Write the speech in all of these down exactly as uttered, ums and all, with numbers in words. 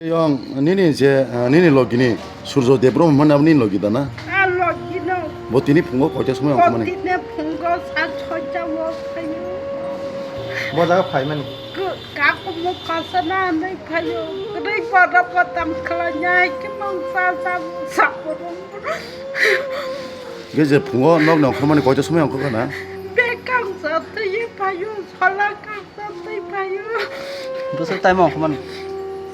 Yong, nini je, ah, nini logini Surjo Debbarma hwnmani abo nini logi da na? A logi no. Bo tini phungo koita somoi ongkhormani? Bo tini phungo sa soita o phaio. Bo jaga phaimani? Ka-, kakumu kosana hinwi phaio. Kwrwi boda botam khlaina hai khe mang sa sa sa borok. Ge je phungo nokni ongkhormani koita somoi ongkhorkha na? Be kangsa twi phaio, sola kang Twi phaio. Bwswk time ongkhormani?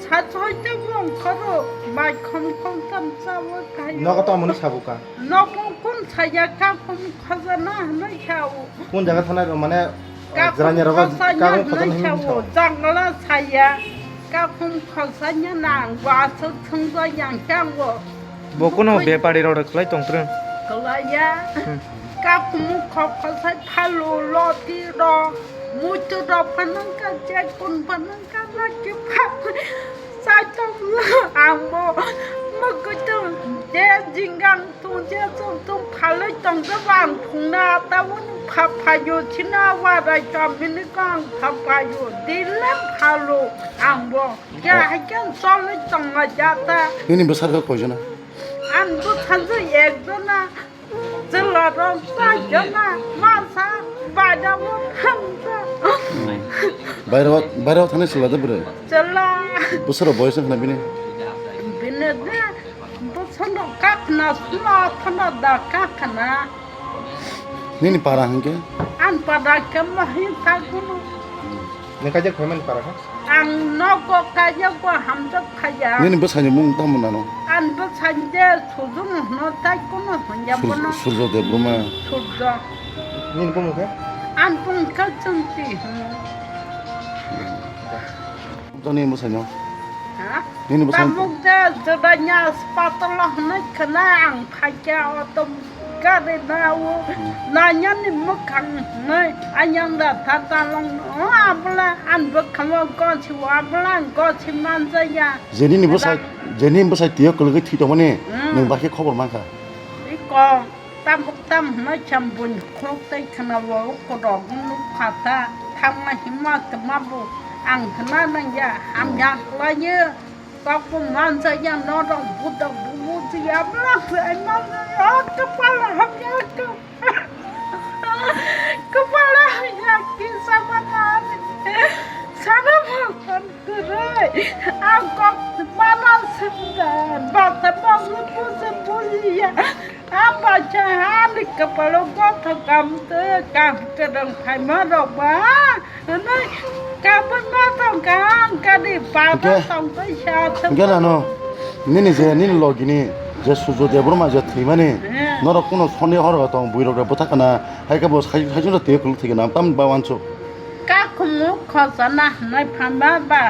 Sa soita ongkhoro, bai khom khom tam chawi phaio. Nogo tongmani sabuka? Nogo kun saya kakhum khajana hinwi sao. Kun jaga thanai rw mane, Kakhum jranya rogo khosanya kakhum khajana hinwi hinwi sao. Sao. Jangla saya, kakhum khosanya nang, waswk thwngja yang sao. Bo kuno bepari rok khlai tongtrwng. Khlaiya. Hmm. Kakumu khok khosai phalu loti rok, muitu rok phanangkha, chekun phanangkha, laki pha-, saitok ang bo mukutu je jingang tung je tung tung phalwi tongsa bo ang phungna tabuk pha-, phayo china warai kamini ko ang pha-, phayo dile phalu ang bo. Ya, hai khe cholwi tongma jata. Nini bwsarok koijona? Ang bwsajwk ekjona, chwlarok chaijona, masa bairamo thangsa. Bairo, bairo thani chwla de bwrwi? Chwla. Bwsarok boyos wngkha na bini? Bini de, bwsano kakhna, sma thana da kakhna. Nini para hwnkhe? Ang para khe mohi thagunu. Nini kaijak phaimani para khe? Ang nogo kaijago hamjak phaiya. Nini bwsaini mung tamo nano? Ang bwsai de Sujung hwno tai kuno hwnya Sur-, bono. Surjo Debbarma. Surjo. Nini bumung khe? Ang bumung khe Chunti hwno. Toni bwsaino? Ha? Nini bwsai- Tabuk de jodanya hospital hwnwi khwna ang phaikha auto gari na o Hmm. nanyani mwkhang hwnwi ayang da tha talong no abla ang bwkhango gosi o abla ang gosi manjaya. Jenini bwsai, Eda- jenini bwsai twiyo kwlwgwi thwi tongmani Hmm. nwng bakhe khobor mankha. Iko. Tabuk tam hwnwi khe buini khuluk tei khwnao, ukurok nukha ta, thangma himma twma bo ang hwna nangya, hamya khlaiyo, tok bo manjakya, norok budok bo bujiya, bwlak se manjakya, o kwpal hamya khe, kwpal hamya kisa mano ani, sana bhagwan kwrwi, ang kok mana swngjak, bata bangwi buji bujiya. Ang bacha ani kwpalo gothok kam twi kaham kwrwng phaima rok ba hwnwi kabui ma tong kha ang kani baba Hwnkhe, tong twi sa thwng hwnkhe nano nini je nini logini je Surjo Debbarma je thwimani Eh. norok kuno soni horo tong buirok rok bwthak kana hai khe bo sai sai twi kwlwk thwikhe na tam ba wansuk. Kakumu khojana hwnwi phanba ba,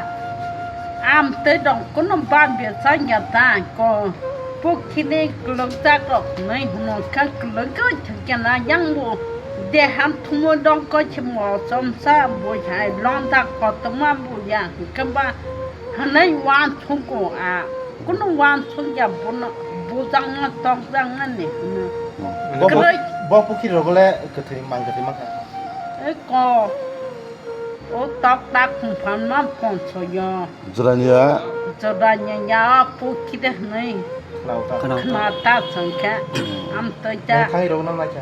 amtwi rok kuno ba bechak ya ta ko, pukhini kwlwkjak rok hwnwi hwno khe kwlwgwi thwikhe na yang bo deha thumui rok khe mochomsa bui hai londa kotorma buya hwnkhe ba hwnwi uansukgo a, kuno uansuk ya bono bujakna tokjaknani hwno. Bo, bo, Kwrwi. Bo pukhiri rogo le kwthwi mang kwthwi mankha. Eko, o tok tak phungphan ma phonsoyo. Jranya. Jranya ya pukhiri hwnwi. Khna ta. Khna ta. Khna ta songkhe. Hmm. Amtwi ta. Nang khai rok nang naikha.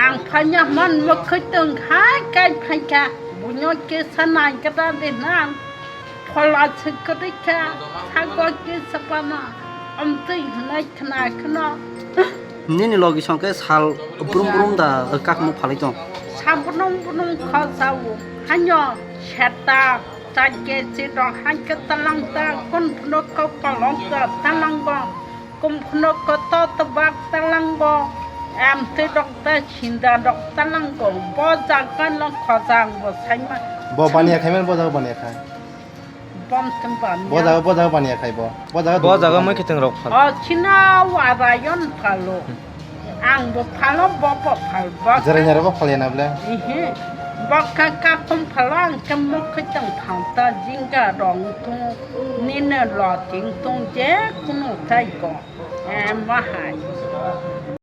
Ang phanya man mokhoi tong khai kai phaikha. Bunyo kisa nai kata de nang. Phola se kwrwi kha, sago kisa pano, amtwi hwnwi khna kheno. Nini logi song khe sal brum brum da kakmuk phalwi tong? Sal brum brum kha sao, haino seta, chakhe chidong, hai khe talang ta, kun phunuk kok kolong ta, talang bo. Kumphno koto tobak talango, amtwi rok ta sinda rok talango, bo jaga no khojang bo saima. Bo baniya khai man, bo jaga baniya khai. Bom tong baniya. Bo jaga, bo jaga baniya khai bo. Bo jaga bo jaga mui khiteng rok phal. O china warayon phalo. Ang bo phalo, bo bo phal, bo. Jaraina rok phal ya na ble. Ehe. Bo ka ka kum phalo ang ke muk khiteng phal ta jinga rong tung. Nini lo ting tong je kunu tai ko. Eh, ma hai.